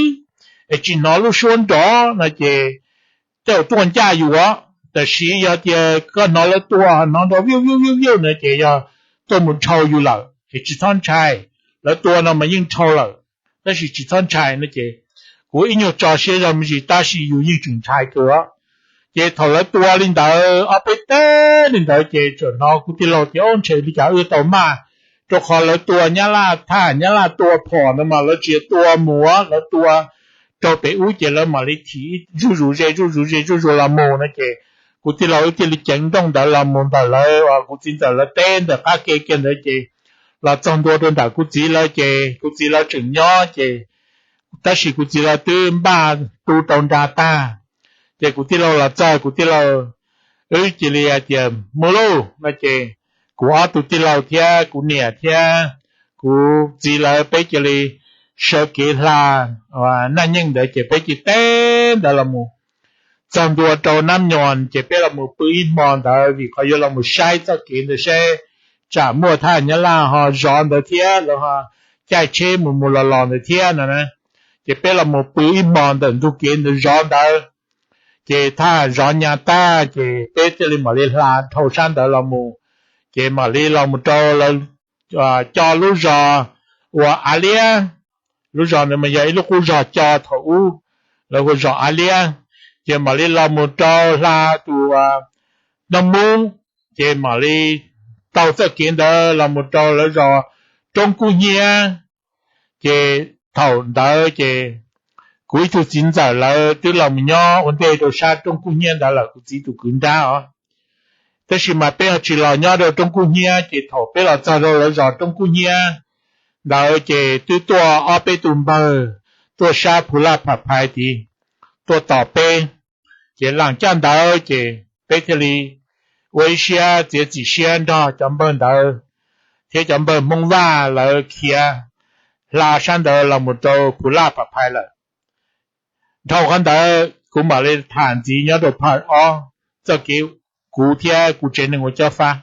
es tsis hnov lub suab nrov no ces tej zaum tuaj ncaj yus os. Tab sis yog tias koj hnov lawv tua, hnov nrov viuj viuj viuj viuj no ces yog tuaj mus dhau yus lawm es tsis txhob ntshai. Lawv tua no mas yeej dhau lawm, tab sis tsis txhob ntshai no ces kuv ib nyuag tso siab zog me ntsis tab sis yus yeej tseem ntshai kawg os. Ces thaum lawv tua li ntawd ob peb teg li ntawd ces txawm hnov kuv tij laug tias, o, ntshe li cas wb tau maj, rau qhov lawv tua Nyab Laj thab, Nyab Laj tua phom ntawd mas lawv tsis tua mus, lawv tua raug pem ub ces lawv mam li thim zuj zus ze zuj zus ze zuj zus los mus no ces kuv tij laug wb thiaj li ceev nrooj ntawd los mus ntawm lawv, kuv txiv ntxawm lawv teb ntawm qab ke kiag ntawd ces los txog ntua rau nram kuv txiv lawv ces kuv txiv lawv tseem nyob ces, tab sis kuv txiv lawv twb npaj tu rau nra tag. Ces kuv tij laug los txog, kuv tij laug, wb cia li hais tias mus lauj no ces kuv ob tug tij laug thiab kuv niam thiab kuv txiv lawv peb cia li sawv kev hla Naj Nyeej ntawd ces peb cia li teb ntawd los mus txog ntua rau Nab Nyos ces peb los mus pw ib hmo ntawd vim qhov yuav los mus saib txoj kev ntawd seb tsam muaj thab Nyab Laj ho zov ntawd thiab lawv ho caij tsheb mus mus los los ntawd thiab no na. Ces peb los mus pw ib hmo ntawm ntug kev ntawd zov ntawd, ces thab zov nyas tag ces peb thiaj li mam li hla dhau sab ntawd los mus, ces mam li los mus rau lawv co lub zos uas Av Liab. Lub zos ntawd mas yog ib lub qub zog co thaum ub, lawv hu zos Av Liab. Ces mam li los mus rau hla tus Naj Mub, ces mam li taug txoj kev ntawd los mus rau lawv zos Roob Kub Hnyiab. Ces thaum ntawd ces kuv ib tug txiv ntxawm lawv twb los mus nyob ua ntej rau sab Roob Kub Hnyiab ntawd lawm, kuv txiv tus kwv nrab os. Tab sis mas peb ho tsis los nyob rau Roob Kub Hnyiab, ces thaum peb los txog rau lawv zos Roob Kub Hnyiab ntawd ces twb tuaj ob peb tus npawg tuaj sab Phu Laj Pham Phais tid, tuaj tos peb. Ces laam caj ntawd ces peb thiaj li ua ib siab txiav txim siab nrog cov npawg ntawd thiab cov npawg Hmoob Vaj lawv khiav hla sab ntawd los mus rau Phu Laj Pham Phais lawm. Dhau qhov ntawd kuv mam li tham ntxiv nyob rau part ob txoj kev kuv thiab kuv tsev neeg ua cob fab.